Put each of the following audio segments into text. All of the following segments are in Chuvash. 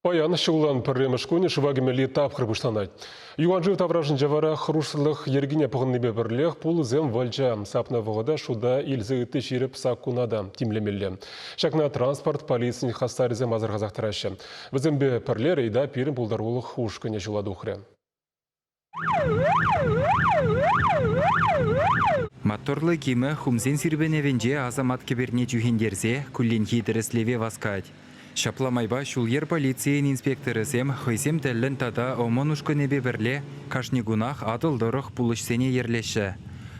Паян ҫуллан пӗрремӗш кунӗ шыва кӗмелли тапхӑр пуҫланать. Юханшыв таврашӗнче вара хӑрушсӑрлӑх йӗркине пӑхӑннипе пӗрлех пулӑсем вӑлча сапнӑ вӑхӑта шута илсе ытти ҫирӗп саккуна та тимлемелле. Ҫакна транспорт полицийӗн хастарӗсем асӑрхасах тӑраҫҫӗ. Вӗсемпе пӗрле рейда пирӗн пултарулӑх ушкӑнӗ ҫула тухрӗ. Моторлӑ кимӗ хумсен сирпӗнӗвӗнче асамат кӗперне чӳхентерсе кулленхи тӗрӗслеве васкать. Ҫапла майпа ҫул-йӗр полицийӗн инспекторӗсем хӑйсем тӗллӗн тата ОМОН ушкӑнӗпе пӗрле кашни кунах Атӑл тӑрӑх пулӑҫсене йӗрлеҫҫӗ.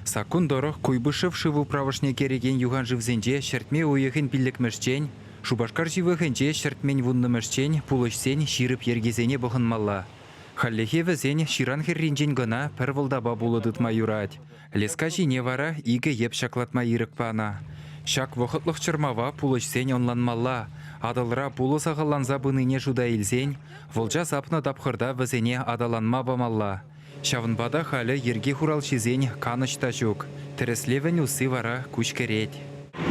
Саккун тӑрӑх Куйбышев шыв управӑшне кӗрекен юханшывсенче ҫӗртме уйӑхӗн пиллӗкмӗшчен, Шупашкар ҫывӑхӗнче ҫӗртмен вуннӑмӗшчен пулӑҫсен ҫирӗп йӗркисене пӑхӑнмалла. Хальлӗхе вӗсен ҫыран хӗрринчен кӑна пӗр вӑлтапа пулӑ тытма юрать. Леска ҫине вара икӗ йӗп ҫаклатма ирӗк панӑ. Ҫак вӑхӑтлӑх чӑрмава пулӑҫсен ӑнланмалла. Атӑлра пулӑ сахалланса пынине шута илсен вӑлча сапнӑ тапхӑрта вӗсене аталанма памалла. Ҫавӑнпа та халӗ йӗрке хуралҫисен канӑҫ та ҫук. Тӗрӗслевӗн усси вара куҫ кӗрет.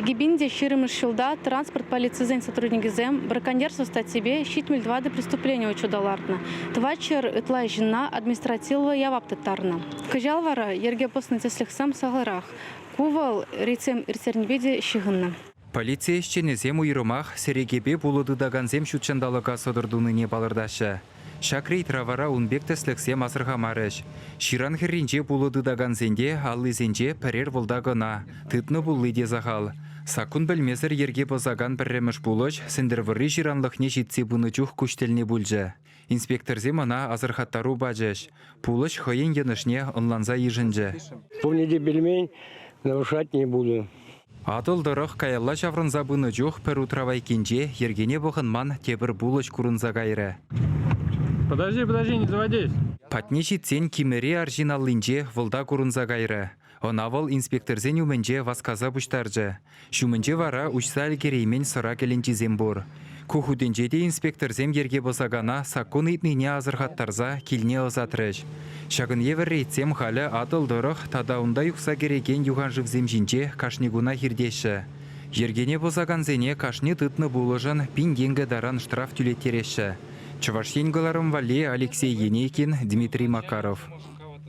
2020 ҫулта транспорт полицисен сотрудникӗсем браконьерство статйипе 74 преступлени учета лартнӑ, тӑватҫӗр ытла ҫынна административлӑ явап тыттарнӑ. Кӑҫал вара йӗрке пӑснӑ тӗслӗхсем сахалрах. Ку вӑл рейдсем ирттернипе те ҫыхӑннӑ. Полици ӗҫченӗсем уйрӑмах сӗрекепе пулӑ тытакансем ҫут ҫанталӑка сӑтӑр тунине палӑртаҫҫӗ. Ҫак рейдра вара ун пек тӗслӗхсем асӑрхамарӗҫ. Ҫыран хӗрринче пулӑ тытакансен те аллисенче пӗрер вӑлта кӑна, тытнӑ пулли те сахал. Саккун пӗлмесӗр йӗрке пӑсакан пӗрремӗш пулӑҫ Сӗнтӗрвӑрри ҫыранлӑхне ҫитсе пынӑ чух куҫ тӗлне пулчӗ. Инспекторсем ӑна асӑрхаттару пачӗҫ. Пулӑҫ хӑйӗн йӑнӑшне ӑнланса йышӑнчӗ. Пурне те пӗлмен, нарушать не буду. Атӑл тӑрӑх каялла ҫаврӑнса пынӑ чух пӗр утрав айккинче йӗркене пӑхӑнман тепӗр пулӑҫ курӑнса кайрӗ. Подожди, подожди, не заводись. Патне ҫитсен кимӗри арҫын аллинче вӑлта курӑнса кайрӗ. Ӑна вӑл инспекторсен умӗнче васкаса пуҫтарчӗ. Ҫумӗнче вара уҫса ӗлкӗреймен сӑра кӗленчисем пур. Ку хутӗнче те инспекторсем йӗрке пӑсакана саккун ыйтнине асӑрхаттарса килне ӑсатрӗҫ. Ҫакӑн евӗр рейдсем халӗ Атӑл тӑрӑх тата унта юхса кӗрекен юханшывсем ҫинче кашни кунах иртеҫҫӗ. Йӗркене пӑсакансене кашни тытнӑ пулӑшӑн пин тенкӗ таран штраф тӳлеттереҫҫӗ. Чӑваш Ен кӑларӑм валли Алексей Енейкин, Дмитрий Макаров.